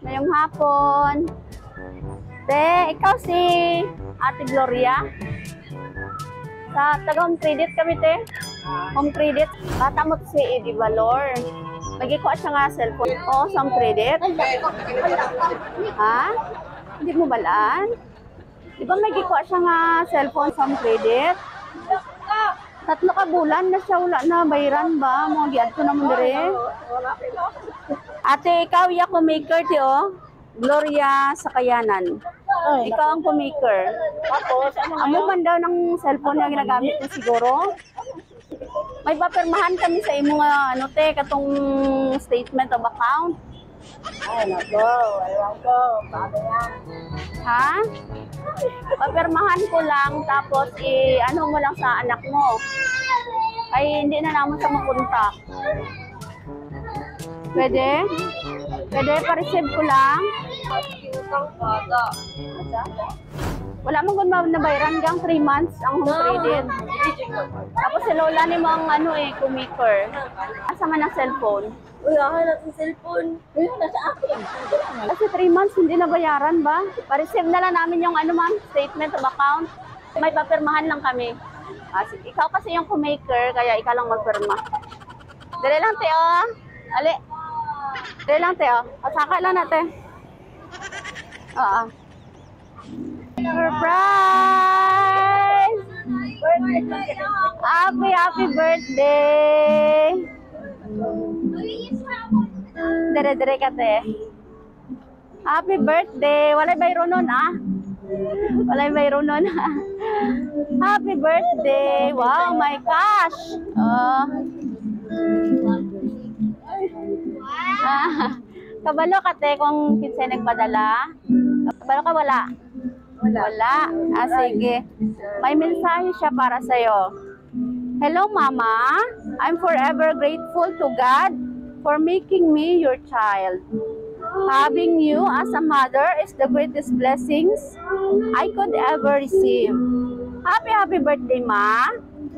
Ngayong hapon. Te, ikaw si Ate Gloria? Sa taga Home Credit kami, te. Home Credit. Bata mo to si Eddie Valor. Nagikuha siya nga cellphone. Oo, sa Home Credit. Ha? Hindi mo balaan? Di ba may gikuha siya nga cellphone sa Home Credit? 3 ka bulan na siya wala na bayaran ba? Mga giad ko naman dire. Ate, ikaw iya co-maker ti oh. Gloria Sakayanan. Ikaw ang co-maker. Tapos, ano? Amo man daw ng cellphone nga ginagamit mo siguro. May papirmahan kami sa imo nga ano te katong statement of account. Ay, nako. Ewan ko. Paano yan? Ha? Papirmahan ko lang tapos i ano mo lang sa anak mo. Ay hindi na naman sa makontak. Pwede? Pwede pa-receive ko lang. Utang bata. Wala man gud nabayaran gang 3 months ang home credit. Tapos si Lola ni mo ang ano eh, co-maker. Asa man ang cellphone? Uy, ako na sa cellphone. Uy, nasa akin. Kasi 3 months hindi nabayaran ba? Pa-receive na lang namin yung ano ma'am, statement of account. May papirmahan lang kami. Ah, sige. Ikaw kasi yung co-maker, kaya ikaw lang magpirma. Dali lang, Teo. Ali. Dali lang, Teo. Pasaka lang natin. Oo. Surprise! Happy, happy birthday! Dire, dire ka, te. Happy birthday! Walay bayro nun, ah. Walay bayro nun. Happy birthday! Wow, my cash! Oh. Ah, kabalo ka, te, kung kinsay nagpadala? Kabalo ka, wala? Wala. Wala. Ah, sige. May mensahe siya para sa'yo. Hello, Mama. I'm forever grateful to God for making me your child. Having you as a mother is the greatest blessings I could ever receive. Happy, happy birthday, Ma.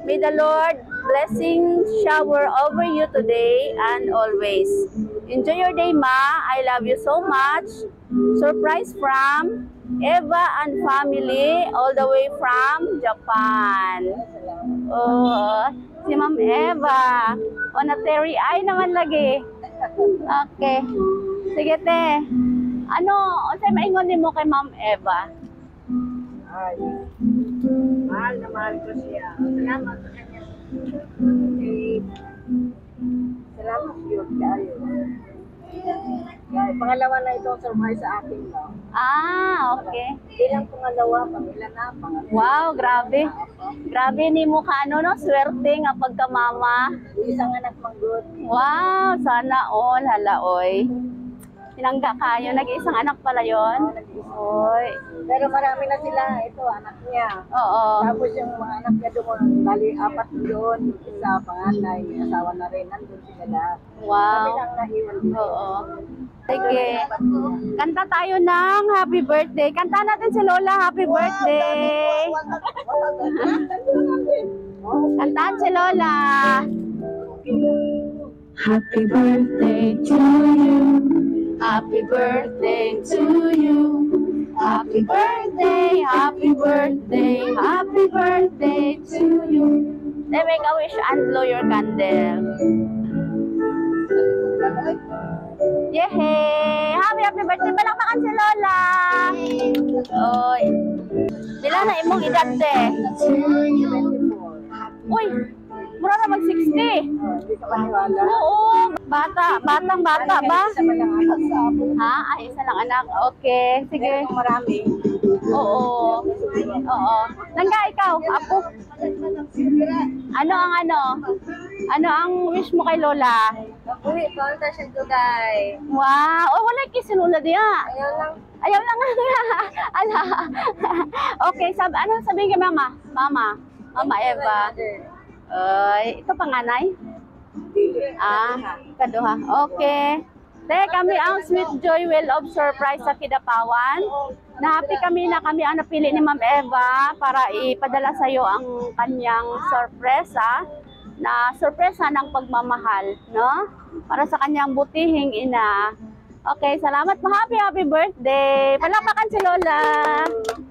May the Lord blessing shower over you today and always. Enjoy your day, Ma. I love you so much. Surprise from Eva and family all the way from Japan. Oh, si Ma'am Eva. O, na Terry ay naman lagi. Okay. Sige, te. Ano, unsay maingon nimo kay Ma'am Eva? Ay, mahal na mahal ko siya. Salamat sa kanya. Okay. Salamat yun kayo. Kaya, pangalawa na ito ang surprise sa akin, no? Ah, okay. Hindi lang pangalawa, pangila na, pangalawa. Wow, grabe. Grabe ni mo ka ano no, swerte nga pagkamama. Isang anak manggod. Wow, sana all, hala oy. Pinangga kayo, nag-iisang anak pala yon. Oy. Pero marami na sila. Ito, anak niya. Oo. Tapos yung mga anak niya doon, bali apat doon, yung isa panganay, may asawa na rin, nandun sila lahat. Kami lang naiwan dito. Oo. Sige. Kanta tayo ng happy birthday. Kanta natin si Lola, happy birthday. Kantaan si Lola. Happy birthday to you. Happy birthday to you. Happy birthday, happy birthday, happy birthday to you. Then make a wish and blow your candle. Yehey! Happy, happy birthday! Palakpakan si Lola! Oy. Pila na imong edad, te? Uy! Mura na mag 60. Hindi ka maniwala. Oo! Bata, batang bata ba? Isa pa lang anak sa apo. Ha? Ay, isa lang anak. Okay, sige. Pero kung marami. Oo. Oo. Langga, ikaw, apo. Ano ang ano? Ano ang wish mo kay Lola? Uwi, punta siya dugay. Wow! Oh, wala kay si Lola diya. Ayaw lang. Ayaw lang. Ala. Okay, ano sabihin kay Mama? Mama. Mama Eva. Ay, ito panganay? Ah, kaduha. Okay. Te, kami ang Sweet Joy Wheel of Surprise sa Kidapawan. Na-happy kami na kami ang napili ni Ma'am Eva para ipadala sa iyo ang kanyang sorpresa na sorpresa ng pagmamahal, no? Para sa kanyang butihing ina. Okay, salamat po. Happy, happy birthday. Palakpakan si Lola.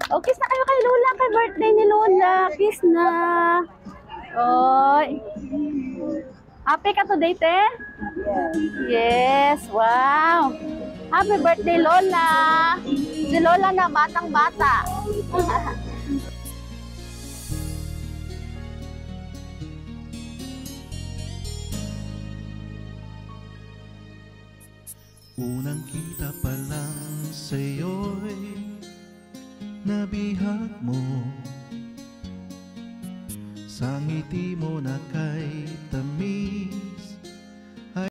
O, kiss na kayo kay Lola. Kay birthday ni Lola. Kiss na. Oy. Happy ka today, te? Yes. Yes, wow. Happy birthday, Lola. Si Lola na batang-bata. Unang kita pa lang sa'yo'y nabihag mo. Sa ngiti mo na kay